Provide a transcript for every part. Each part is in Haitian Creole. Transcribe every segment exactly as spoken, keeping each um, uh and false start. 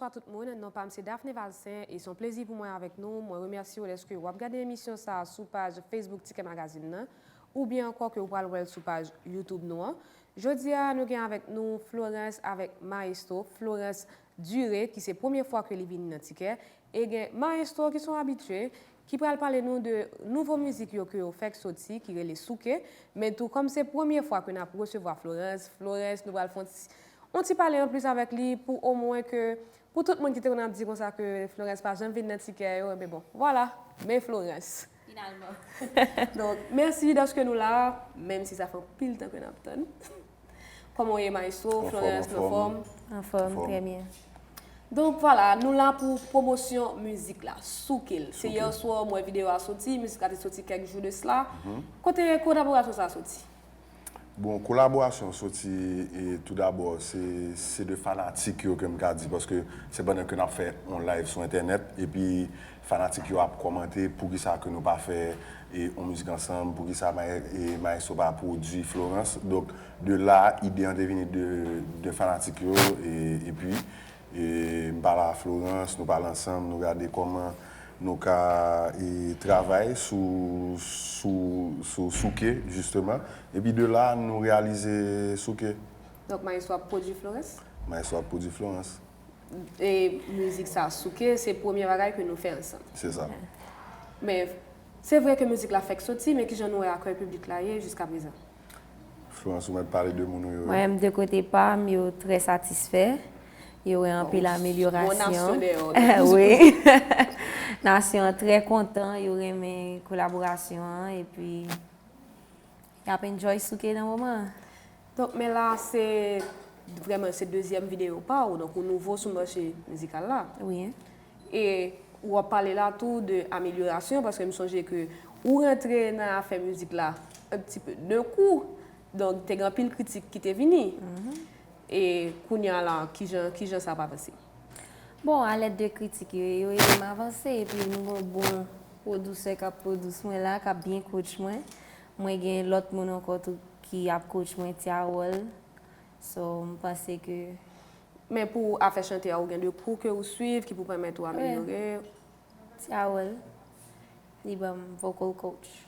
Bonswa tout moun, non pa m se Daphné Valcin e se yon plezi pou mwen avèk nou. Mwen remèsye w dèske w ap gade emisyon sa a sou paj Facebook Ticket Magazine nan, oubyen ankò ke w pral wè l sou paj YouTube nou an. Jodi a, nou gen avèk nou Florence avèk Maestro, Florence Duré, ki se premye fwa ke li vini nan Ticket, e gen Maestro ki se yon abitye, ki pral pale nou de nouvo mizik yo ke yo fèk soti, ki rele Souke, men tou kòm se premye fwa ke n ap resevwa Florence, Florence, nou pral fè yon ti, yon ti pale anplis avèk li pou omwen ke, pou tout moun ki te konn ap di konsa ke Florence pa janm vin nan Ticket yo, enben bon, vwala, men Florence. Finalman. Donk, mèsi dèske nou la, menm si sa fè anpil tan ke n ap tann. Kòman w ye, Maestro? Anfòm, Florence, anfòm. Anfòm, trè byen. Donk, vwala, nou la pou pwomosyon mizik la, Souke l. Se yè swa m wè videyo a soti, mizik la te soti kèk jou de sla. Kote kolaborasyon sa a soti? Bon, kolaborasyon soti, e, tou dabò, se, se de fanatik yo ke m ka di, paske se pandan ke n ap fè yon live sou entènèt, epi fanatik yo ap kòmante, poukisa ke nou pa fè, e, yon mizik ansanm, poukisa May-, e, Maestro pa pwodui Florence. Donk, de la, ide an te vini de, de fanatik yo, e, epi, e, m pale a Florence, nou pale ansanm, nou gade kòman nou ka, e, travay sou, sou, sou Souke, jisteman. Epi de la, nou reyalize Souke. Donk, Maestro ap pwodui Florence? Maestro ap pwodui Florence. E mizik sa, Souke, se premye bagay ke nou fè ansanm. Se sa. Men, se vre ke mizik la fèk soti, men kijan nou wè akèy piblik la ye jiska prezan? Florence, ou mèt pale de moun ou yo. Mwen menm, de kote pa m, yo trè satisfè. Yo wè anpil amelyorasyon. Wi. Nasyon an trè kontan, yo renmen kolaborasyon an, epi y ap enjoy Souke nan moman an. Donk, men la, se vrèman, se dezyèm videyo pa w, donk ou nouvo sou mache mizikal la. Wi. E w ap pale la tou de amelyorasyon, paske m sonje ke ou rantre nan afè mizik la un petit peu d'un coup, donk te gen anpil kritik ki te vini. E kounye a la, kijan, kijan sa ap avanse? Bon, a lèd de kritik yo, yo ede m avanse, epi nou gen yon bon pwodisè k ap pwodis mwen la, k ap byen coach mwen. Mwen gen lòt moun ankò tou ki ap coach mwen, Tiawòl. So, m panse ke Men pou afè chante a, ou gen de kou ke ou swiv ki pou pèmèt ou amelyore? Tiawòl, li ban m vocal coach.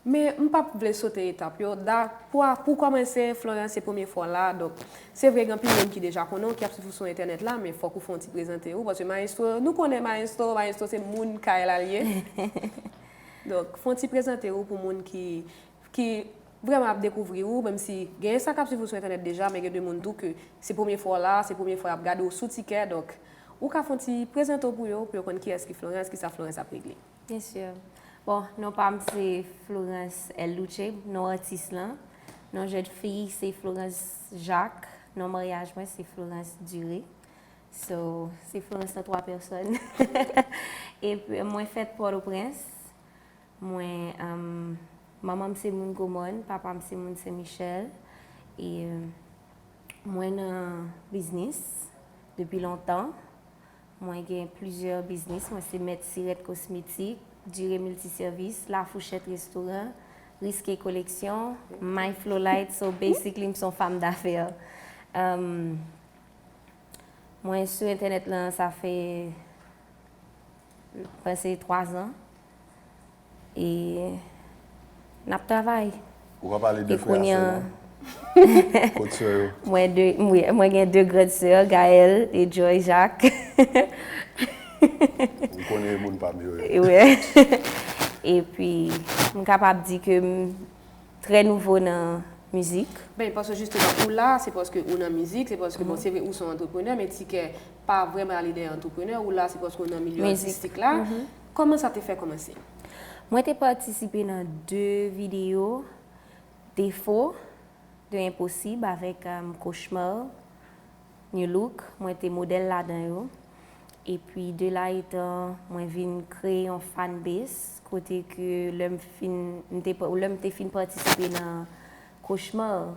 Men m p ap vle sote etap yo. Da, pou, pou kòmanse, Florence se premye fwa w la, donk se vre gen anpil moun ki deja konnen w, ki ap swiv ou sou entènèt la, men fòk ou fè yon ti prezante ou, paske Maestro, nou konnen Maestro, Maestro se moun kay la l ye. Donk, fè yon ti prezante ou pou moun ki, ki vrèman ap dekouvri ou, menm si gen sa k ap swiv ou sou entènèt deja, men gen de moun tou ke se premye fwa w la, se premye fwa y ap gade w sou Ticket, donk ou ka fè yon ti prezante w pou yo, pou yo konn kiyès ki Florence, kisa Florence ap regle. Byen si. Bon, non pa m se Florence L. Luce, non atis lan. Non jèn fi se Florence Jacques, non maryaj mwen se Florence Duré. So, se Florence nan twa pèsòn. Epi, mwen fèt Pòtoprens. Mwen, um, manman m se moun Gwomòn, papa m se moun Sen Michèl. E mwen nan biznis depi lontan. Mwen gen plizyè biznis. Mwen se mèt Sirèt Kosmetik, Duré Miltisèvis, La Fourchette Restoran, Risqué Collection, My Flow Light. So, basically, m se yon fanm dafè. Um, Mwen sou entènèt lan, sa fè, m panse, twa zan. E n ap travay. Ou ka pale de frè a sè la? Kot sè yo? Mwen de, wi, mwen gen de grand sè, Gaëlle e Joy Jacques. Ou konnen moun pa m yo ye. Wi. Epi, m kapab di ke m trè nouvo nan mizik. Ben, paske jisteman, ou la, se paske ou nan mizik, se paske, bon, se vre, ou se yon antreprenè, men Ticket pa vrèman ale dèyè antreprenè, ou la, se paske ou nan milye atistik la. Kòman sa te fè kòmanse? Mwen te patisipe nan de videyo, Defo de Enposib avèk, um, Cauchemar. New Look, mwen te modèl ladan yo. Epi, de la etan, mwen vin kreye yon fan base, kote ke lè m fin, m te, lè m te fin patisipe nan Cauchemar,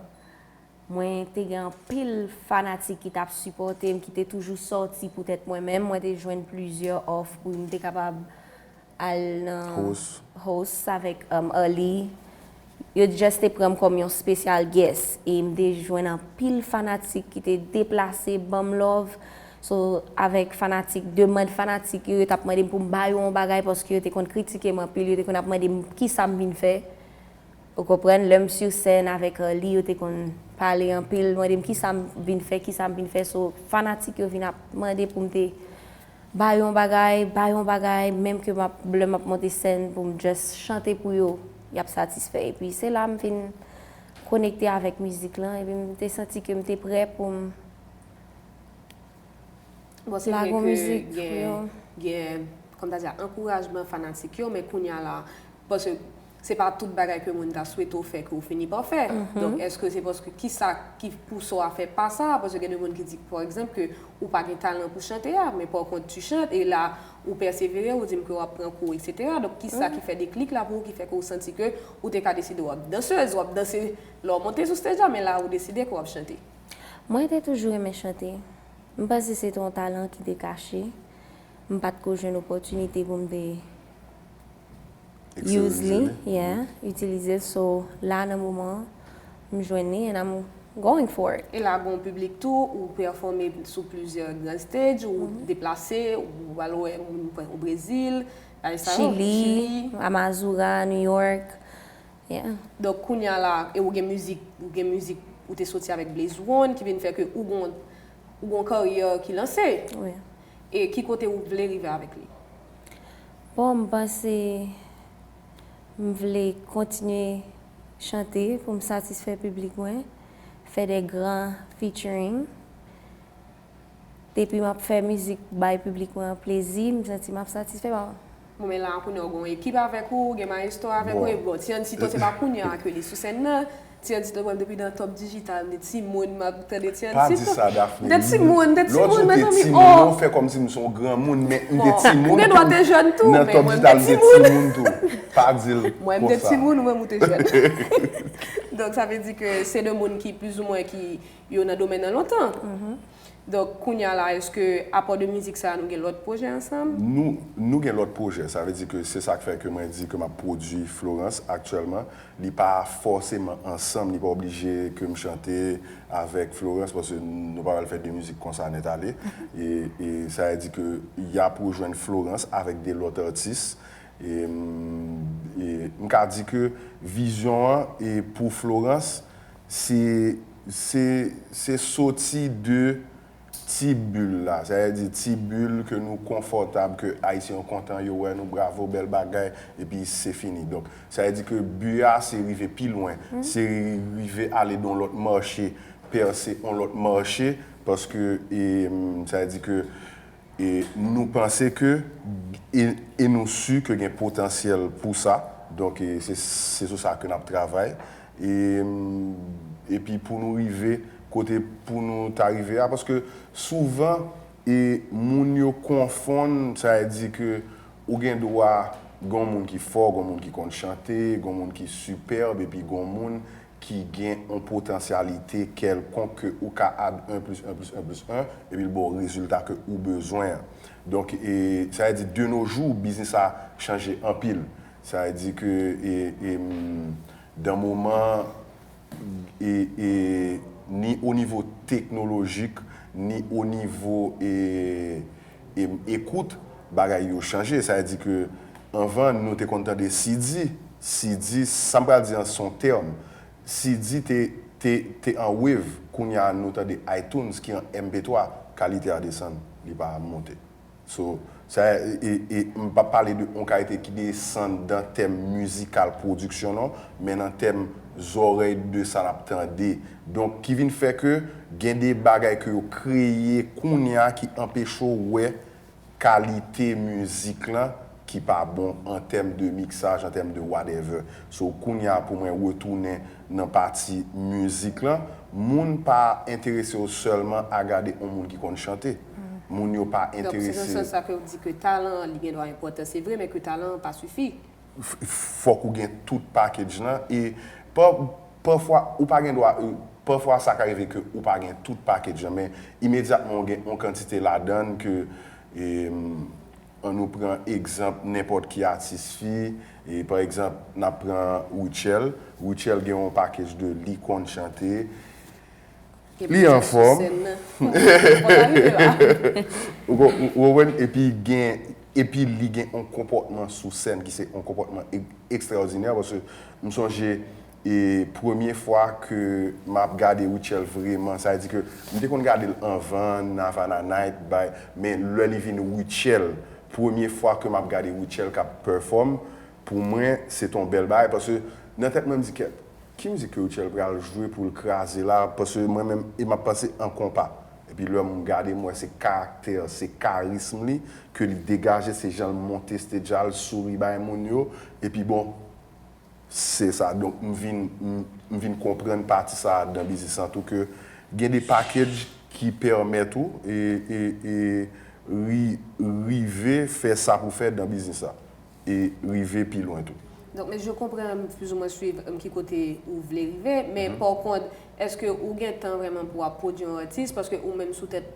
mwen te gen anpil fanatik ki t ap sipòte m, ki te toujou sòti poutèt mwen menm. Mwen te jwenn plizyè òf pou m te kapab al nan host avèk, um, Arly. Yo just te pran m kòm yon special guest. E m te jwenn anpil fanatik ki te deplase, ban m love. So, avèk fanatik, demann fanatik yo, yo t ap mande m pou m ba yo yon bagay paske yo te konn kritike m anpil, yo te konn ap mande m kisa m vin fè. Ou konprann? Lè m sou sèn avèk, euh, li, yo te konn pale anpil, mande m kisa m vin fè, kisa m vin fè. So, fanatik yo vin ap mande pou m te ba yo yon bagay, ba yo yon bagay, menm ke m ap, lè m ap monte sèn pou m just chante pou yo, y ap satisfè. Epi se la m vin konekte avèk mizik lan, epi m te santi ke m te prè pou m Bon, se vre ke gen, gen, kòm ta di a, ankourajman fanatik yo, men kounye a la, paske se pa tout bagay ke moun ta swete w fè ke w fini pa fè. Donk, èske se paske kisa ki pouse w a fè pa sa? Paske gen de moun ki di, pa egzanp, ke ou pa gen talan pou chante a, men pa kont tu chantes, e la, ou pèsevere, ou di m ke w ap pran kou, etsetera. Donk, kisa ki fè deklik la pou ou, ki fè ke w santi ke ou te ka deside w ap dansez, w ap danse lè w monte sou stage la, men la, ou deside ke w ap chante? Mwen te toujou renmen chante. M panse se te yon talan ki te kache. M pa t ko jwenn opòtinite pou m te use li, yeah, itilize l. So, la nan moman an, m jwenn li and I'm going for it. E la, gen yon piblik tou, ou pèfòme sou plizyè gran stage, ou deplase, ou al wè moun o Brezil, bagay sa yo, Chili, Amazura, New York. Yeah. Donk, kounye a la, e ou gen mizik, ou gen mizik, ou te soti avèk Blaze One, ki vin fè ke ou gon, ou gon karyè ki lanse. Wi. E ki kote ou vle rive avèk li? Bon, m panse m vle kontinye chante pou m satisfè piblik mwen, fè de gran featuring. Depi m ap fè mizik bay piblik mwen an plezi, m santi m ap satisfè pa mwen. Bon, men la, kounye a, ou gen yon ekip avèk ou, ou gen maestro avèk ou, e bon, Tiancito, se pa kounye a ke li sou sèn nan. Tiancito, mwen, depi nan Top Digital, m te timoun, m ap tande Tiancito. Pa di sa, Daphné. M te timoun, m te timoun, mezanmi, oh! Ou fè kòmsi m se yon granmoun, men m te timoun tou. Ou gen dwa te jèn tou, men mwen, m te timoun. Nan Top Digital, m te timoun tou. Pa di l konsa. Mwen, m te timoun, ou menm, ou te jèn. Donk, sa vle di ke se de moun ki, plizoumwen, ki yo nan domèn nan lontan. Donk, kounye a la, èske, apa de mizik sa a, nou gen lòt pwojè ansanm? Nou, nou gen lòt pwojè. Sa vle di ke se sa k fè ke mwen di ke m ap pwodui Florence aktyèlman. Li pa fòseman ansanm, li pa oblije ke m chante avèk Florence, paske nou pa pral fè de mizik konsa nèt ale. E, e sa vle di ke y ap rejwenn Florence avèk de lòt atis. E, m, e m ka di ke vizyon an e pou Florence, se, se, se soti de ti bil la. Sa vle di ti bil ke nou konfòtab, ke Ayisyen yo kontan, yo wè nou, bravo, bèl bagay, epi se fini. Donk, sa vle di ke bi a, se rive pi lwen. Se rive ale nan yon lòt mache, pèse yon lòt mache, paske, e, m, sa vle di ke E nou panse ke, e, e nou si ke gen potansyèl pou sa. Donk, e, se, se sou sa ke n ap travay. E, epi pou nou rive kote pou nou ta rive a, paske souvan, e, moun yo konfonn, sa vle di ke ou gen dwa gen yon moun ki fò, gen yon moun ki konn chante, gen yon moun ki sipèb, epi gen yon moun ki gen yon potansyalite kèlkonk ke ou ka add un plus un plus un plus un, epi l ba w rezilta ke ou bezwen an. Donk, e, sa vle di, de nos jours, biznis sa chanje anpil. Sa vle di ke, e, e, m, dan moman, e, e, ni o nivo teknolojik, ni o nivo, e, e, ekout, bagay yo chanje. Sa vle di ke anvan, nou te konn tande C D. C D, sa m pral di an, se yon tèm. C D te, te, te an wave, kounye a nou tande iTunes ki an M P twa, kalite a desann, li pa monte. So, sa, e, e, e m p ap pale de yon kalite ki desann dan tèm mizikal pwodiksyon non, men nan tèm zòrèy de sa n ap tande. Donk, ki vin fè ke gen de bagay ke yo kreye kounye a ki anpeche w wè kalite mizik lan ki pa bon an tèm de miksaj, an tèm de whatever. So, kounye a pou mwen retounen nan pati mizik lan, moun pa enterese yo sèlman a gade yon moun ki konn chante. Moun yo pa enterese. Donk, se nan sans sa ke w di ke talan an, li gen dwa enpòtan, se vre, men ke talan an pa sifi. Fòk ou gen tout package lan. E pa, pafwa, ou pa gen dwa, pafwa sa ka rive ke ou pa gen tout package lan, men imedyatman ou gen yon kantite ladann ke, e, ann nou pran egzanp nenpòt ki atis fi, e, pa egzanp, n ap pran Rutshelle. Rutshelle gen yon package de li konn chante, Li anfòm. Ou konprann? Epi gen, epi li gen yon konpòtman sou sèn ki se yon konpòtman ekstraòdinè, paske m sonje e premye fwa ke m ap gade Rutshelle vreman, sa vle di ke m te konn gade l anvan, Navana Night, bay, men lè li vin Rutshelle, premye fwa ke m ap gade Rutshelle k ap pèfòm, pou mwen, se te yon bèl bagay, paske nan tèt mwen, m di, kèt, ki mizik ke Rutshelle pral jwe pou l kraze la? Paske mwen menm, e m ap panse an konpa. Epi lè m gade, m wè se karaktè, se karism li, ke li degaje, se jan l monte stage la, l souri bay moun yo. Epi bon, se sa. Donk, m vin, m, m vin konprann pati sa a dan biznis lan tou, ke gen de package ki pèmèt ou e, e, e ri, rive fè sa pou fè dan biznis la. E rive pi lwen tou. Donk, men je konprann plizoumwen swiv ki kote ou vle rive, men pa kont, èske ou gen tan vrèman pou w ap pwodui yon atis? Paske ou menm sou tèt,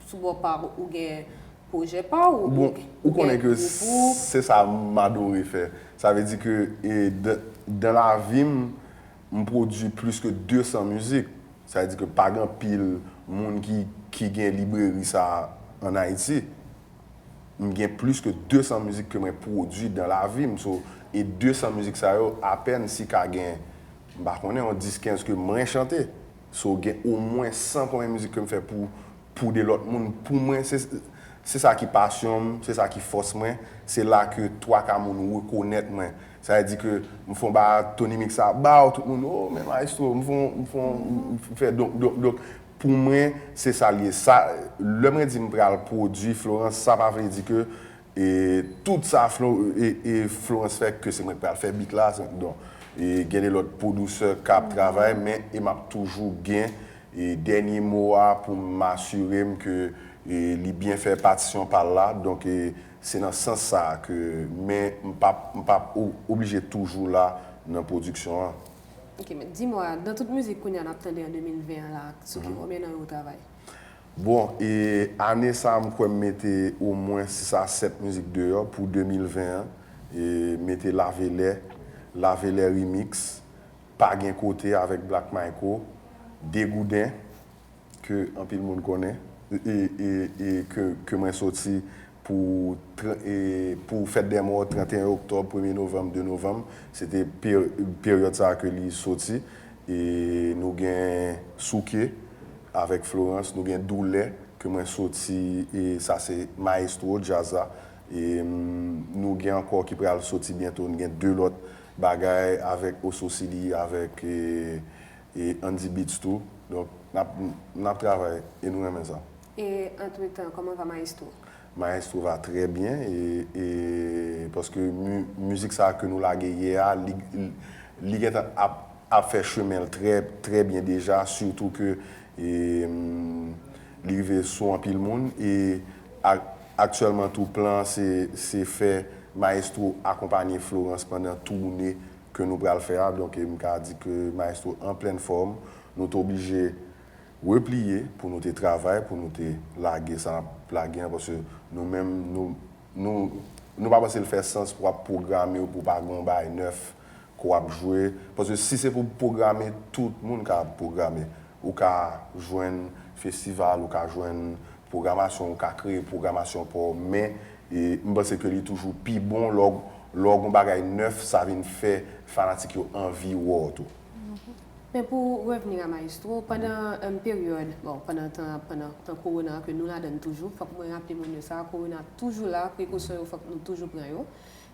sou bò pa w, ou gen pwojè pa w, ou, bon, ou konnen ke se sa m adore fè. Sa vle di ke e, dan, dan lavi m, m pwodui plis ke de san mizik. Sa vle di ke pa gen anpil moun ki, ki gen libreri sa a ann Ayiti. M gen plis ke de san mizik ke mwen pwodui dan lavi m. So, e de san mizik sa yo, apèn si ka gen, m pa konnen, yon dis kenz ke mwen chante. So, gen omwen san konbyen mizik ke m fè pou, pou de lòt moun. Pou mwen, se, se sa ki pasyon m, se sa ki fòs mwen. Se la ke twa ka moun rekonèt mwen. Sa vle di ke m fè yon bagay Tony Mix a ba w, tout moun, oh, men maestro, m fè yon, m fè yon, m fè, donk, donk, donk, pou mwen, se sa l ye. Sa, lè mwen di m pral pwodui Florence, sa pa vle di ke e, tout sa Flo, e, e Florence fè, ke se mwen k pral fè beat la, se, donk, e, gen de lòt pwodisè k ap travay, men e m ap toujou gen, e, dènye mo a pou m asire m ke, e, li byen fè patisyon pa l la. Donk, e, se nan sans sa a ke, men m p ap, m p ap o-, oblije toujou la nan pwodiksyon an. Ok, men di mwa, nan tout mizik kounye a n ap tande an de mil ven an la, sou ki konbyen nan yo ou travay? Bon, e ane sa a, m kwè m mete omwen sis a sèt mizik deyò pou de mil ven an. E mete Lave Lè, Lave Lè Remix, Pa Gen Kote avèk Black Myco, Degouden, ke anpil moun konnen, e, e, e ke, ke mwen soti pou, tr-, e, pou Fèt dè Mò, trannteyen oktòb, premye novanm, de novanm. Se te per-, peryòd sa a ke li soti. E nou gen Souke avèk Florence, nou gen Doulè ke mwen soti, e sa se maestro djaz la. E, mm, nou gen ankò ki pral soti byento, nou gen de lòt bagay avèk Oso City, avèk, e, e Andy Beats tou. Donk, n ap, n ap travay e nou renmen sa. E antretan, kòman va Maestro? Maestro va trè byen, e, e paske mi-, mizik sa a ke nou lage yè a, li, li, li gentan ap, ap fè chemen l trè, trè byen deja, sitou ke, e, mm, li rive sou anpil moun, e ak-, aktyèlman tou plan an se, se fè Maestro akonpanye Florence pandan toune ke nou pral fè a. Donk, e, m ka di ke Maestro an plèn fòm, nou te oblije repliye pou nou te travay, pou nou te lage sa n ap lage an, paske nou menm, nou, nou, nou pa panse l fè sans pou w ap pwograme w, pou w pa gen yon bagay nèf ke w ap jwe. Paske si se pou pwograme, tout moun ka pwograme. Ou ka jwenn festival, ou ka jwenn pwogramasyon, ou ka kreye pwogramasyon pa w, men, e, m panse ke li toujou pi bon lè w, lè w gen yon bagay nèf, sa vin fè fanatik yo anvi wè w tou. Men pou revni a Maestro, pandan, em, peryòd, bon, pandan tan, pandan tan kowona ke nou ladan toujou, fòk mwen raple moun yo sa, kowona toujou la, prekosyon yo fòk nou toujou pran yo.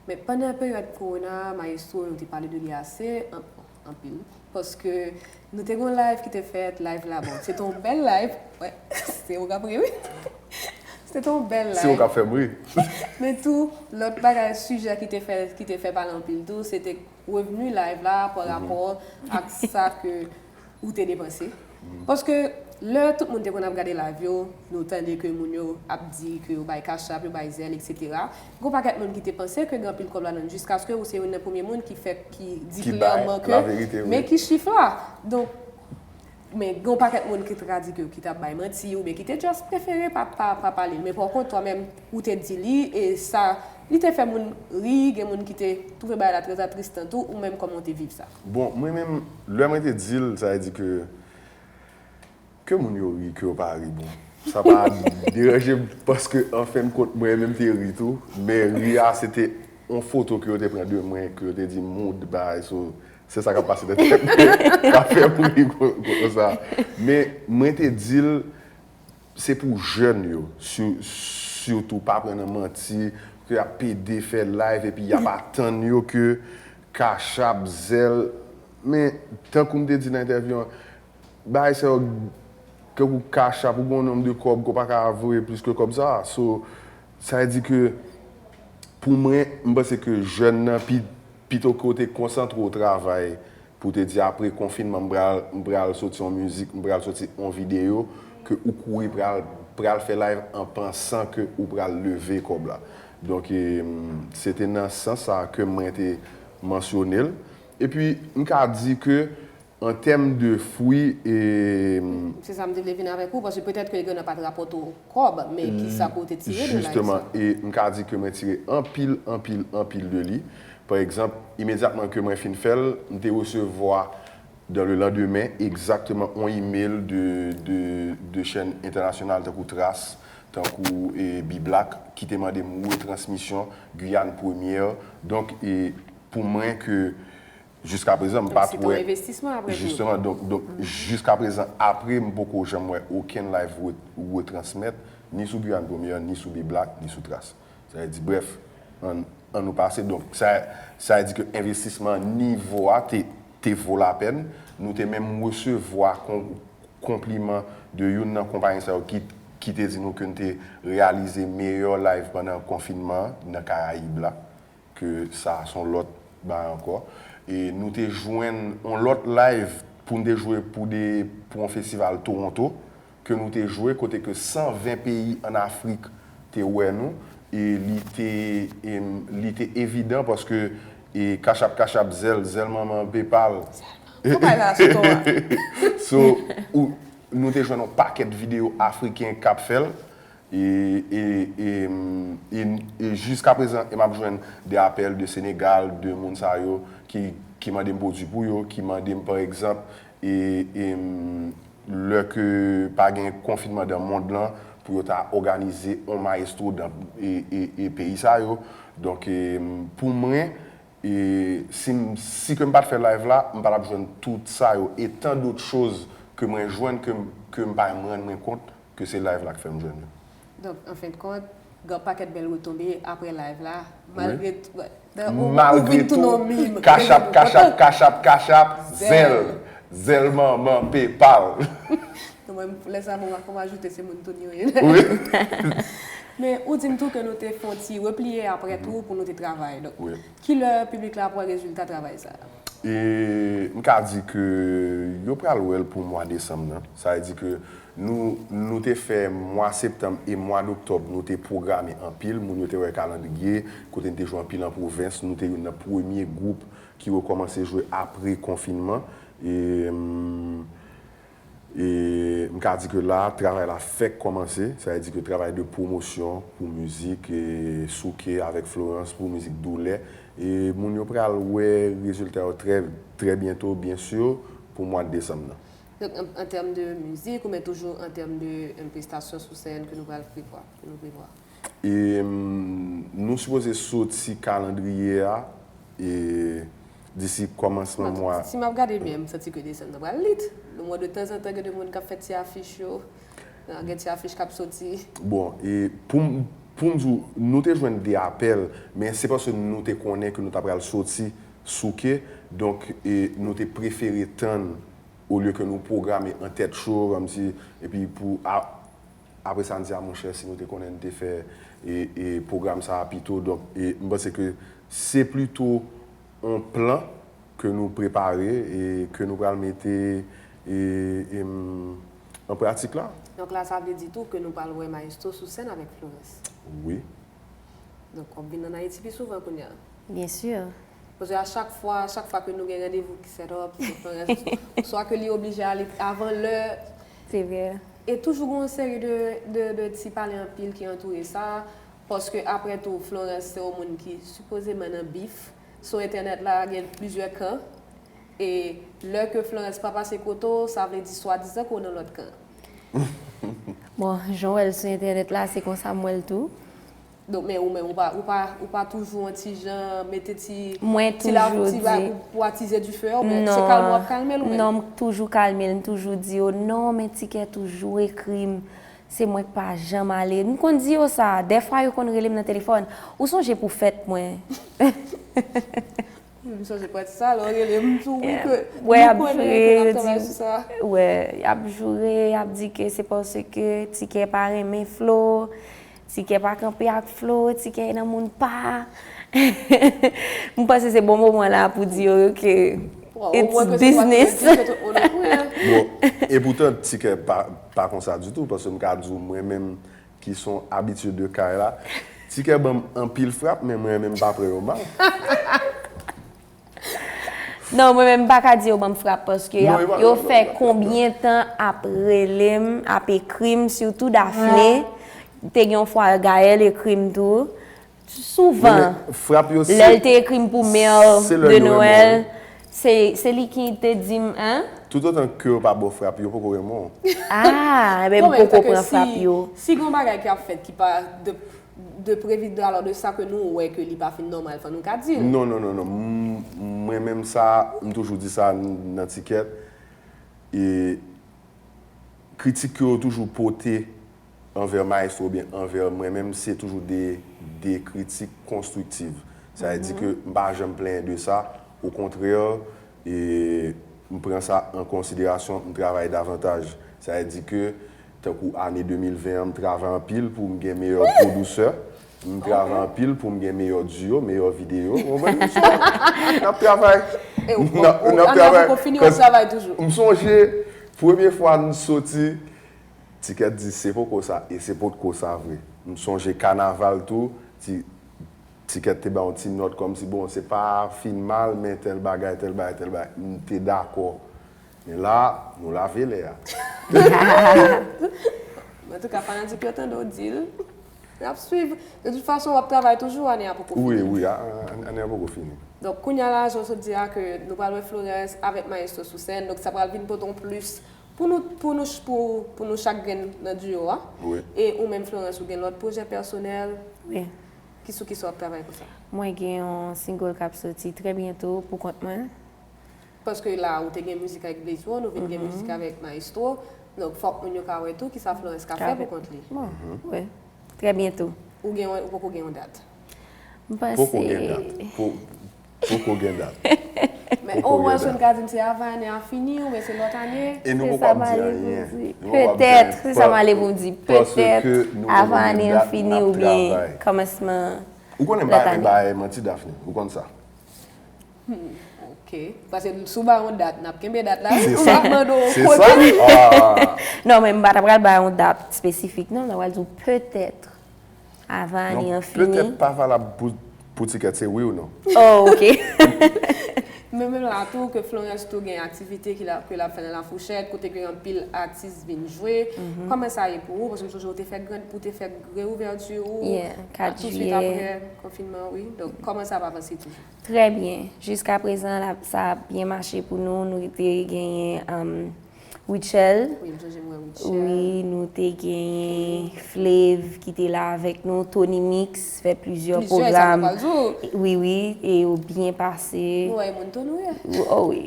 Men pandan peryòd kowona, Maestro, nou te pale de li ase, an-, anpil, paske nou te gen yon live ki te fèt, live la, bon, se te yon bèl live, wè, se ou k ap ri, wi. Se te yon bèl live. Se ou k ap fè m ri. Men tou, lòt bagay, sijè ki te fè, ki te fè pale anpil tou, se te revni live la pa rapò ak sa ke ou te depanse. Paske lè tout moun te konn ap gade live yo, nou tande ke moun yo ap di ke yo bay cash app, yo bay Zelle, et cetera. Gon pakèt moun ki te panse ke gen anpil kòb ladan l, jiskaske ou se youn nan premye moun ki fè, ki di klèman ke, men ki chif la. Donk, men gen yon pakèt moun ki t ka di ke, ki t ap bay manti, oubyen ki te just prefere pa, pa, pa pale l. Men pa kont, twa menm, ou te di li, e sa, li te fè moun ri, gen moun ki te twouve bagay la trè atristan tou, ou menm kòman w te viv sa? Bon, mwen menm, lè mwen te di l, sa vle di ke Ke moun yo ri, ke yo pa ri, bon. Sa pa deranje m, paske an fen de kont, mwen menm te ri tou, men ri a, se te yon foto ke yo te pran de mwen, ke yo te di mood bay, so, se sa k ap pase nan tèt mwen, k ap fè m ri kon, kon sa. Men, mwen te di l, se pou jèn yo, si, sitou pa pran nan manti, ke y ap pede fè live, epi y ap atann yo ke Cash App, Zelle, men, tankou m te di nan entèvyou an, bagay sa yo, ke ou Cash App, ou gen yon nonm de kòb, ke w pa ka voye plis ke kòb sa. So, sa vle di ke, pou mwen, m panse ke jèn nan, pi, pito ke w te konsantre w travay, pou w te di apre konfinman, m pral, m pral soti yon mizik, m pral soti yon videyo, ke ou kouri pral, pral fè live an pansan ke ou pral leve kòb la. Donk, e, se te nan sans sa ke mwen te mansyone l. Epi, m ka di ke, an tèm de fwi, e, Se sa m te vle vin avèk ou, paske petèt ke li gen pa t rapòte w kòb, men ki sa ke w te tire de live sa? Jisteman, e m ka di ke mwen tire anpil, anpil, anpil de li. Pa egzanp, imedyatman ke mwen fin fè l, m te resevwa, dans le lendemain, egzakteman yon email de, de, de chèn entènasyonal tankou Trace, tankou e, B-Black, ki te mande m retransmisyon Guyane Première. Donk, e, pou mwen ke jiskaprezan, m pa t wè. Se te yon envestisman apre tou. Jisteman, donk, donk jiskaprezan, apre m poko janm wè okenn live re, retransmèt, ni sou Guyane Première, ni sou B-Black, ni sou Trace. Sa vle di, brèf, ann, ann nou pase. Donk, sa, sa vle di ke envestisman nivo a te, te vo lapèn. Nou te menm resevwa kon, konpliman de youn nan konpayi sa yo ki, ki te di nou ke n te reyalize meyè live pandan konfinman an nan Karayib la, ke sa a se yon lòt bagay ankò. E nou te jwenn yon lòt live pou n te jwe pou de, pou yon festival Toronto, ke nou te jwe, kote ke san ven peyi ann Afrik te wè nou, e li te, e li te evidan paske, e Cash App, Cash App, Zelle, Zelle manman, PayPal. Tout bagay la sou ton an. So, ou, nou te jwenn yon pakèt videyo afriken k ap fè l, e, e, e, e, e jiskaprezan, e m ap jwenn de apèl de Senegal, de moun sa yo, ki, ki mande m pwodui pou yo, ki mande m, pa egzanp, e, e, lè ke pa gen konfinman dan mond lan, pou yo ta òganize yon maestro dan, e, e, e peyi sa yo. Donk, e, pou mwen, e, si m, si ke m pa t fè live la, m pa t ap jwenn tout sa yo, e tant d'autres choses ke mwen jwenn ke m, ke m pa menm rann mwen kont ke se live la k fè m jwenn yo. Donk, an fen de kont, gen pakèt bèl retonbe apre live la, malgre tou, ou, ou Malgre vin tounen yon tou, mim. Cash App, Cash App, Cash App, Cash App, Zelle, Zelle manman, PayPal. Non, mwen, lè sa, bon, m ap ajoute se moun tounen yo ye. Wi. Men ou di m tou ke nou te fè yon ti repliye apre tou pou nou te travay. Donk, Wi. kilè piblik la ap wè rezilta travay sa a? E m ka di ke yo pral wè l pou mwa desanm nan. Sa vle di ke nou, nou te fè mwa septanm e mwa doktòb, nou te pwograme anpil. Moun yo te wè kalandriye, kote n te jwe anpil an pwovens. Nou te youn nan premye gwoup ki rekòmanse jwe apre konfinman. E, mm, e m ka di ke la, travay la fèk kòmanse. Sa vle di ke travay de pwomosyon pou mizik, e Souke avèk Florence pou mizik Doulè. E moun yo pral wè rezilta yo trè, trè byento, byen si, pou mwa desanm nan. Donk, an, an tèm de mizik, ou men toujou an tèm de, em, prestasyon sou sèn ke nou pral prevwa, ke nou prevwa? E, mm, nou sipoze soti kalandriye a, e, disi kòmansman mwa. Si m ap gade byen, m santi ke desanm nan pral lit. Nou wè de tanzantan gen de moun k ap fè ti afich yo. Gen ti afich k ap soti. Bon, e pou m, pou m di w, nou te jwenn de apèl, men se paske nou te konnen ke nou ta pral soti Souke, donk, e nou te prefere tann olye ke nou pwograme an tèt cho, kòmsi, epi pou a, apre sa n di a monchè, si nou te konnen n te fè e, e pwogram sa a pito. Donk, e m panse ke se plito yon plan ke nou prepare e ke nou pral mete e, e, m, an pratik la. Donk la, sa vle di tou ke nou pral wè Maestro sou sèn avèk Florence. Wi. Donk, w ap vin ann Ayiti pi souvan kounye a. Byen si. Paske a chak fwa, chak fwa ke nou gen randevou ki set up, se Florence, swa ke li oblije ale avan lè. Se vre. E toujou gen yon seri de, de, de ti pale anpil ki antoure sa, paske apre tou, Florence se yon moun ki sipozeman nan bif. Sou entènèt la, gen plizyè kan. E lè ke Florence pa pase kote w, sa vle di swadizan ke w nan lòt kan. Bon, jan w wè l sou entènèt la, se konsa m wè l tou. Donk, men ou menm, ou pa, ou pa, ou pa toujou an ti jan mete ti, Mwen ti la, toujou ti bagay di- pou, pou atize dife a, oubyen se kalme w ap kalme l ou menm? Non, m toujou kalme l, m toujou di yo, non, men Tikè toujou ekri m. Se mwen k pa janm ale. M konn di yo sa. Dèfwa, yo konn rele m nan telefòn. Ou sonje pou fèt mwen? M sonje pati sa, lè w rele m, m tou wi ke Wè, y ap nou konnen joure, ke n yo ap travay di, sou sa. Wè, y ap joure, y ap di ke se paske Tikè pa renmen Flo, Tikè pa kanpe ak Flo, Tikè nan moun pa. M panse se bon moman la pou di yo ke Bon, it's omwen ke se twa ki business. yo di ke tout moun wi. Bon, e poutan, Tikè pa, pa konsa ditou, paske m ka di w, mwen menm ki se yon abitye de kay la, Tikè ban m anpil frap, men mwen menm m pa pran yo mal. Non, mwen menm m pa ka di yo ban m frap paske Non, y ap- yo pa- yo non, fè non, non. Konbyen tan ap rele m, ap ekri m, sitou Daphné. Te gen yon fwa Gaël ekri m tou. Souvan. Men frap yo se Lè l te ekri m pou Mère se lè de yo renmen w, Noël, se se li ki te di m, hein? Toutotan ke yo pa ba w frap, yo poko renmen w. Ah, ben Bon, m men, poko ke pran frap si, yo. Si gen yon bagay ki ap fèt ki pa de, de previ de, alò de sa ke nou wè ke li pa fin nòmal, fò nou ka di l. Non, non, non, non. M- Mwen menm sa, m toujou di sa nan Tikè. E kritik ke yo toujou pote anvè Maestro oubyen anvè mwen menm, se toujou de, de kritik konstriktiv. Sa vle di ke m pa janm plenyen de sa. Okontrè, e, m pran sa an konsiderasyon, m travay davantaj. Sa vle di ke, tankou ane de mil ven an, m travay anpil pou m gen meyè pwodisè. M travay anpil pou m gen meyè duo, meyè videyo. Ou konprann? So, n ap travay. E ou, N ap- ou, n ap ane a poko fini, w ap travay toujou. M sonje, premye fwa n soti, Tikè di se poko sa, e se potko sa vre. M sonje kanaval tou, ti, Tikè te ba yon ti nòt kòmsi, bon, se pa fin mal, men tèl bagay, tèl bagay, tèl bagay. M te dakò. Men la, nou lave lè a. Antouka, fanatik yo tande w di l. N ap swiv. De tout fason, w ap travay toujou, ane a poko Wi, fini. Wi, a- a- ane a poko fini. Donk, kounye a la, jan w sot di a, ke nou pral wè Florence avèk Maestro sou sèn, donk sa pral vin pote yon plis pou nou, pou nou, pou, pou nou chak grenn nan duo a. Wi. E ou menm, Florence, ou gen lòt pwojè pèsonèl? Wi. Ki sou ki sa w ap travay konsa? Mwen gen yon single k ap soti trè byento pou kont mwen. Paske la, ou te gen mizik avèk Blaze One, ou vin gen mizik avèk Maestro. Donk, fòk moun yo ka wè tou kisa Florence ka fè pou kont li. Bon, wi. Trè byento. Ou gen, ou poko gen yon dat? M panse Poko gen dat. Po- Poko gen dat. Men Poko omwen gen si w dat. ka di m se avan ane a fini, oubyen se lòt ane. E nou Se poko sa ap m di ale pou anyen. di. Nou poko ap di Petèt, anyen. se sa m ale pou di. Paske Petèt, nou poko avan gen ane dat, an fini n ap oubyen travay. kòmansman Ou konnen lòt bagay, ane. Bagay manti, Daphné. Ou konn sa. Ok. Paske sou ba yon dat, n ap kenbe dat la. Se Ou sa. ap mande w Se kote. Sa. Ah. Non, men m pa ta pral bay yon dat espesifik, non. M ta pral di w petèt avan ane Non, an fini. Petèt pa valab pou, pou Tikè, se wi ou non. Oh, ok. Men menm la tou, ke Florence tou gen aktivite ki la, ke l ap fè nan Lafouchèt, kote gen anpil atis vin jwe. Kòman sa ye pou ou? Paske m sonje ou te fè gran, ou te fè reouvèti ou Yeah, a, kat tousuit jiyè. Apre konfinman, wi. Donk, kòman sa ap avanse toujou? Trè byen. Jiska prezan, l ap- sa ap byen mache pou nou. Nou te genyen um, Rutshelle. Wi, m sonje m wè Rutshelle. Wi, nou te genyen Flav ki te la avèk nou, Tony Mix, fè plizyè Plizyè, sa nou pwogram. pral di w. Wi, wi, e yo byen pase. Nou wè e moun tou nou ye. Oh wi.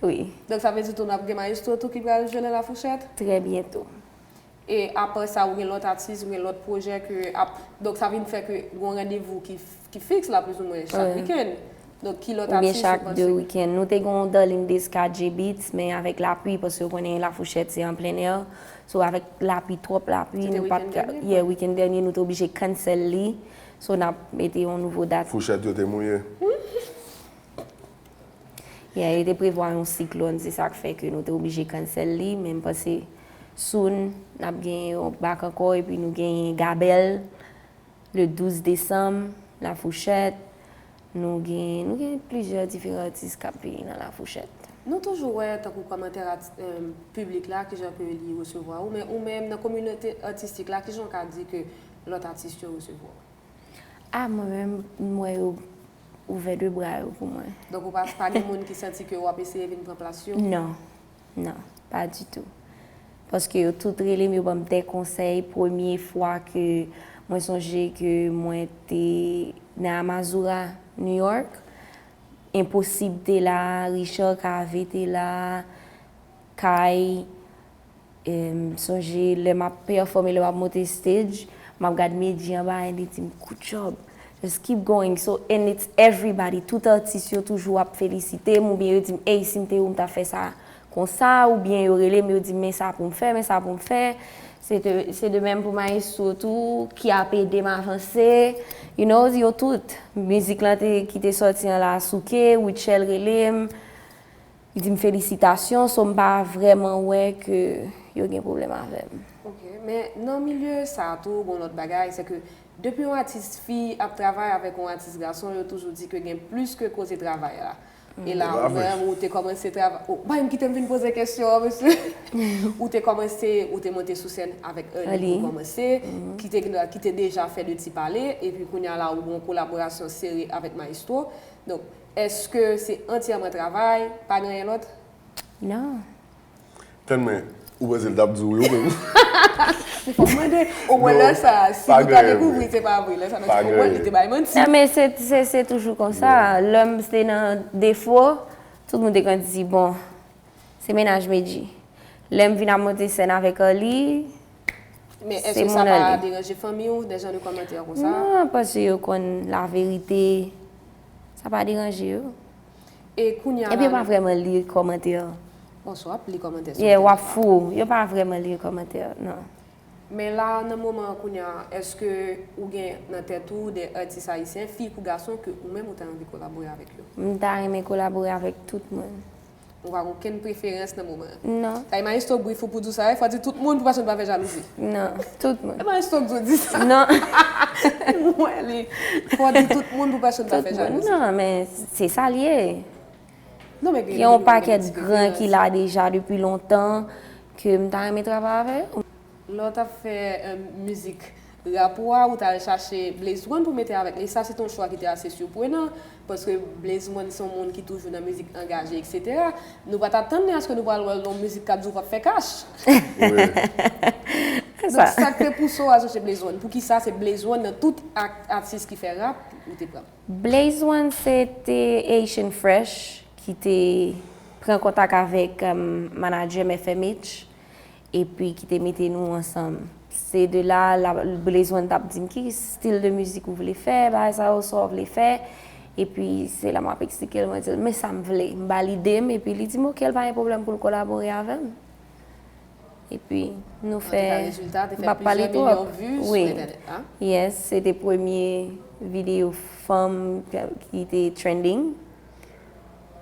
Wi. Donk, sa vle di tou n ap gen Maestro tou ki pral jwe nan Lafouchèt? Trè byento. E apre sa, ou gen lòt atis, ou gen lòt pwojè ke ap, donk sa vin fè ke gen yon randevou ki, ki fiks la, plizoumwen, chak Wi. Wikenn. Donk, ki lòt Oubyen atis chak ou de panse? Wikenn. Nou te gen yon Darling Desca J Beats, men avèk lapli, paske w konnen Lafouchèt se an plen è. So, avèk lapli, twòp lapli, Se te nou pa t wikenn ka, dènye? Yeah, wikenn dènye, nou te oblije cancel li. So, n ap mete yon nouvo dat. Fouchèt yo te mouye. Yeah, yo te prevwa yon siklòn, se sa k fè ke nou te oblije cancel li, men m panse soon, n ap gen yon bak ankò, epi nou gen Gabèl, le douz desanm, Lafouchèt, nou gen, nou gen plizyè diferan atis k ap vini nan Lafouchèt. Nou toujou wè, tankou kòmantè ati- em, piblik la, kijan ke li resevwa ou, men ou menm, nan kominote atistik la, kijan w ka di ke lòt atis yo resevwa w? Ah, mwen menm, m wè yo ouvè de bra yo pou mwen. Donk, ou pa, pa gen moun ki santi ke w ap eseye vin pran plas yo? Non. Non, pa ditou. Paske yo tout rele m, yo ban m de konsèy. Premye fwa ke mwen sonje ke mwen te nan Amazura, New York, Enposib te la, Richard Cavé te la, Kay, em, sonje lè m ap pèfòme, lè m ap monte stage, m ap gad Medjy anba, e li di m, "Good job. Just keep going." So, and it's everybody. Tout atis yo toujou ap felisite m, oubyen yo di m, "Ey, si m te ou, m ta fè sa konsa," oubyen yo rele m, yo di m, "Men sa pou m fè, men sa pou m fè." Se de, se de menm pou Maestro tou, ki ap ede m avanse. You know, yo tout. Mizik lan te, ki te sòti an la souke, Rutshelle rele m. Li di m felisitasyon, so m pa vrèman wè ke yo gen pwoblèm avè m. Ok, men nan milye sa a tou, gon lòt bagay, se ke depi yon atis fi ap travay avèk yon atis gason, yo toujou di ke gen plis ke koze travay la. E la, ou menm, ou te kòmanse travay. Oh, bay m kite m vin poze kesyon an, mesye. Ou te kòmanse, ou te monte sou sèn avèk Early pou kòmanse, ki te, ki te deja fè de ti pale, epi kounye a la, ou gon kolaborasyon sere avèk Maestro. Donk, èske se antyèman travay, pa gen anyen lòt? Non. Tann mwen, ou panse l t ap di w wi ou menm? Fò m mande, omwen lè sa, si nou ta dekouvri se pa vre, lè sa nou te konprann li te bay manti. Non, men se, se, se toujou konsa. Lè m te nan defo, tout moun te konn di, "Bon, se mennaj Medjy." Lè m vin ap monte sèn avèk Early, Men èske sa pa deranje fanmi w, de jan de kòmantè konsa? Non, paske yo konn laverite. Sa pa deranje yo. E kounye a Epi yo pa vrèman li kòmantè. Bon, so w ap li kòmantè. Yeah, w ap fou. Yo pa vrèman li kòmantè, non. Men la, nan moman an kounye a, èske ou gen nan tèt ou de atis ayisyen, fi kou gason, ke ou menm ou ta anvi kolabore avèk yo? M ta renmen kolabore avèk tout moun. Ou pa gen okenn preferans nan moman an? Non. Sa e Maestro brif ou pou di w sa, fò di tout moun pou pèsonn pa fè jalouzi. Non, tout moun. E Maestro k di w di sa? Non. Mwen li. Fò di tout moun pou pèsonn pa fè jalouzi. Non, men se sa l ye. Gen yon pakèt gran ki la deja depi lontan ke m ta renmen travay avè yo. Lè w t ap fè mizik rap ou a, ou t al chache Blaze One pou mete avèk li. Sa se te yon chwa ki te ase siprenan, paske Blaze One se yon moun ki toujou nan mizik angaje, etsetera. Nou pa t atann ni aske nou pral wè l nan yon mizik k ap di w p ap fè kach. Donk, sa k te pouse w al chache Blaze One? Poukisa se Blaze One nan tout atis ki fè rap ou te pran? Blaze One se te Haitian Fresh ki te pran kontak avèk manadjè m F M H epi ki te mete nou ansanm. Se de la, la Blaze One t ap di m ki stil de mizik ou vle fè, bagay sa yo, sa w vle fè. Epi se la m ap eksplike l, mwen di l men sa m vle. M ba l ide m epi li di m oke, l pa gen pwoblèm pou l kolabore avè m. Epi nou fè, m p ap pale twòp. Wi. Yes, se te premye videyo fanm ki te trending.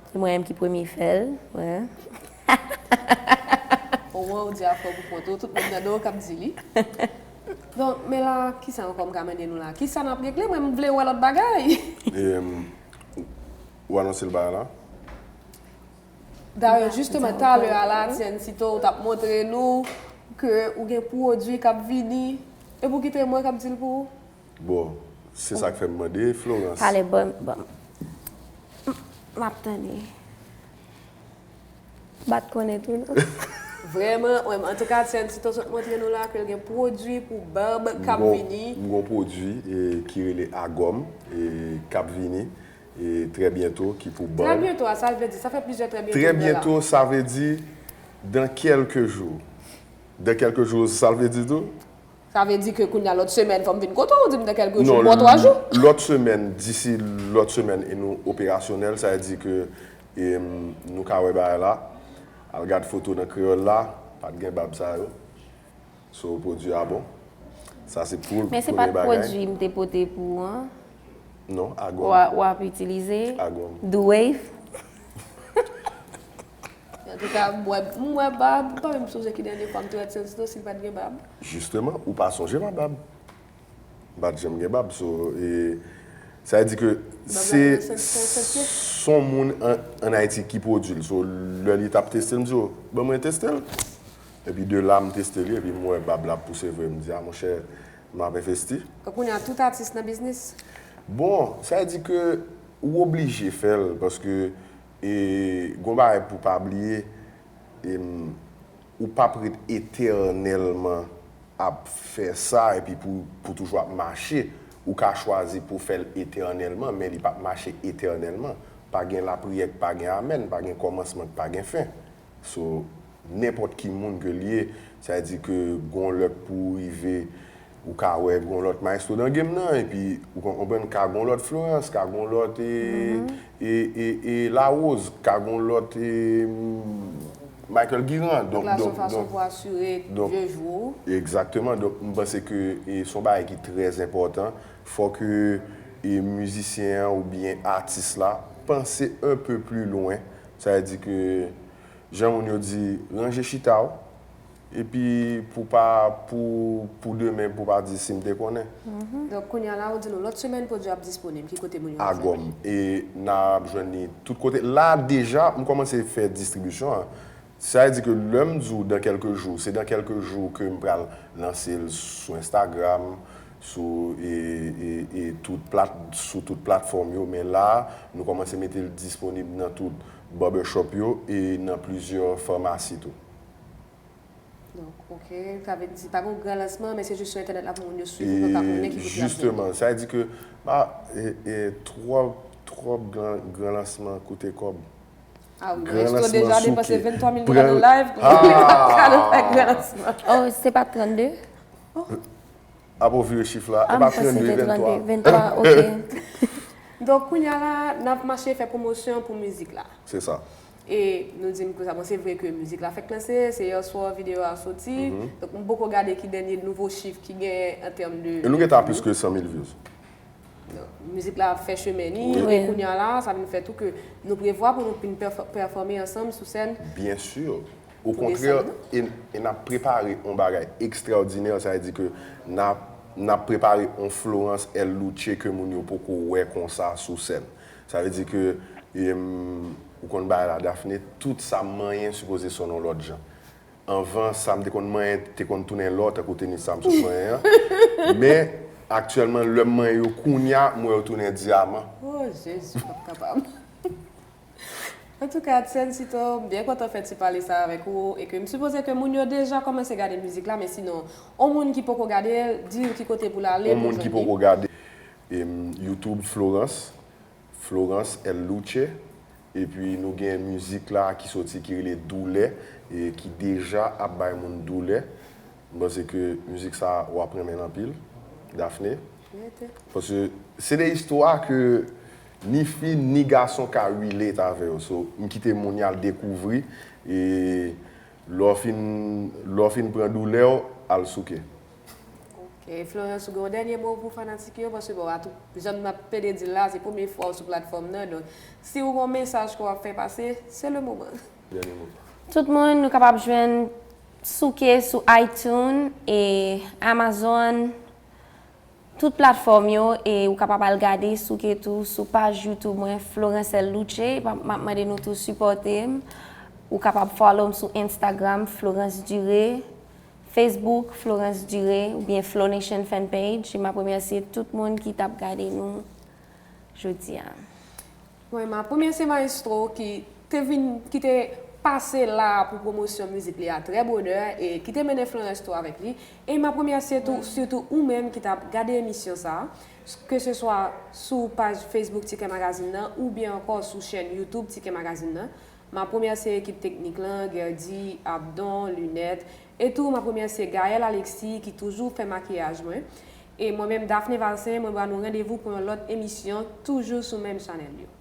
Se mwen menm ki premye fè l. Omwen ou di afè w pou kont ou, tout moun nan do w k ap di li. Donk, men la, kisa ankò m ka mande nou la? Kisa n ap regle? Mwen, m vle wè lòt bagay. Ou anonse l bagay la? Dayè, jisteman, talè a la, Tiancito, ou t ap montre nou ke ou gen pwodui k ap vini. E pou kite mwen k ap di l pou ou? Bon, se sa k fè m mande, Florence. Talè, ban, ban. M ap tande. Bat konnen tou, non? Vrèman, antouka, Tiancito sot montre nou la ke l gen pwodui pou bab k ap vini. M gon pwodui ki rele Agòm, k ap vini. E trè byento ki pou bab. Trè byento a, sa l vle di? Sa fè plizyè trè byento. Trè byento, sa vle di dans quelques jours. Dans quelques jours, sa l vle di tou? Sa vle di ke kounye a lòt semèn, fò m vin kote w, ou di m dans quelques jours, m ba w twa jou. Non, lòt semèn, disi lòt semèn, e nou operasyonèl, sa vle di ke e, nou ka wè bagay la. Al gad foto nan kreyòl la, pa t gen bab sa yo. So, pwodui a bon. Sa se pou premye bagay. Men se pa t pwodui m te pote pou ou an? Non, Agòm. W ap itilize? Agòm. D-Wave? Antouka, m wè, m wè bab, m pa menm sonje ki dènye fwa m te wè Tiancito si l pa t gen bab. Jisteman, ou pa sonje m a bab. M pa t janm gen bab, so, e, sa vle di ke se, se yon moun an, ann Ayiti ki pwodui l, so, lè li t ap teste l, m di, o, ban mwen teste l. Epi de la, m teste li, epi m wè bab la ap pouse vre, m di, a, monchè, m ap envesti. Kounye a, tout atis nan biznis? Bon, sa vle di ke ou oblije fè l, paske, e, gon bagay pou pa bliye, Em, ou p ap ret etènèlman ap fè sa epi pou, pou toujou ap mache. Ou ka chwazi pou fè l etènèlman, men li p ap mache etènèlman. Pa gen lapriyè k pa gen amèn, pa gen kòmansman k pa gen fen. So, nenpòt ki moun ke l ye, sa vle di ke gon lòt pou rive, ou ka wè gon lòt maestro nan game nan, epi ou konprann ka gon lòt Florence, ka gon lòt e, e, e, e Larose, ka gon lòt e, Michael Guirand. Donk, la, se yon fason pou asire vye jou. Egzakteman. Donk, m panse ke e, se yon bagay ki trè enpòtan. Fò ke e, mizisyen an oubyen atis la panse un peu plus loin. Sa vle di ke, jan moun yo di, ranje chita w, epi pou pa, pou, pou demen, pou pa di si m te konnen. Donk, kounye a la, ou di nou lòt semèn pwodui ap disponib. Ki kote moun yo ap jwenn li? Agòm. E n ap jwenn li tout kote. La, deja, m kòmanse fè distribisyon an. Sa vle di ke lè m di w dans quelques jours, se dans quelques jours ke m pral lanse l sou Instagram, sou, e, e, e tout plat, sou tout platfòm yo. Men la, nou kòmanse mete l disponib nan tout barbershop yo e nan plizyè famasi tou. Donk, ok, sa vle di pa gen yon gran lansman, men se jis sou entènèt la pou moun yo swiv ou, pou yo ka konnen ki kote y ap jwenn li. Jisteman, sa vle di ke pa e, e, twòp, twòp gran, gran lansman koute kòb. Ah wi, Maestro deja depanse vennntwa mil dola nan live pou li ka al fè gran lansman. Oh, se pa trannde? Apo vire chif la, e pa trannde, vennntwa. Vennntwa, ok. Donk, kounye a la, n ap mache fè pwomosyon pou mizik la. Se sa. E nou di m konsa, bon, se vre ke mizik la fèk lanse, se yèswa videyo a soti. Donk, m poko gade ki dènye nouvo chif ki genyen an tèm de. E nou gentan a plis ke san mil views. Donk, mizik la ap fè chemen li, e kounye a la, sa vin fè tou ke nou prevwa pou nou vin pèfò-, pèfòme ansanm sou sèn. Byen si. Okontrè, e, e n ap prepare yon bagay ekstraòdinè, sa vle di ke n ap, n ap prepare yon Florence El Luce ke moun yo poko wè konsa sou sèn. Sa vle di ke, em, ou konn bagay la, Daphné, tout sa m manyen sipoze sone yon lòt jan. Anvan, sa m te konn manyen te konn tounen lò, tankou tenis sa m sot manyen an. Men, aktyèlman, lè m manyen yo kounye a, m wè yo tounen dyaman. Oh, Jezi, m p ap kapab. Antouka, Tièn Sito, m byen kontan fè ti pale sa avèk ou, e ke m sipoze ke moun yo deja kòmanse gade mizik la, men sinon, yon moun ki poko gade l, di l ki kote pou l ale pou l jwenn li. Yon moun ki poko gade, em, YouTube Florence, Florence El Luce, epi nou gen mizik la ki soti ki rele Doulè, e ki deja ap bay moun doulè. M panse ke mizik sa a w ap renmen l anpil, Daphné. Paske se de istwa ke ni fi ni gason ka relate avè yo. So, m kite moun y al dekouvri, e lè w fin, lè w fin pran doulè w, al souke. Ok, Florence, ou gen yon dènye mo pou fanatik yo? Paske bon, a tout, jan n ap pede di l la, se premye fwa w sou platfòm nan. Donk, si ou gen yon mesaj ke w ap fè pase, se le moman. Dènye mo. Tout moun, nou kapab jwenn Souke sou iTunes e Amazon, tout platfòm yo, e ou kapab al gade Souke tou sou paj YouTube mwen, Florence El Luce. M ap, m ap mande nou tou sipòte m. Ou kapab follow m sou Instagram, Florence Duré, Facebook, Florence Duré, oubyen Flow Nation Fan Page. E m ap remèsye tout moun ki t ap gade nou jodi a. Wi, m ap remèsye Maestro ki te vin, ki te pase la pou pwomosyon mizik li a trè bonè e ki te mennen Florence tou avèk li. E m ap remèsye tou, sitou ou menm ki t ap gade emisyon sa a, ke se swa sou paj Facebook Ticket Magazine nan oubyen ankò sou chèn YouTube Ticket Magazine nan. M ap remèsye ekip teknik lan, Guerdy, Abdon, Lunette, e tou m ap remèsye Gaëlle Alexis ki toujou fè makiyaj mwen. E mwen menm, Daphné Valcin, mwen ba nou randevou pou yon lòt emisyon, toujou sou menm chanèl yo.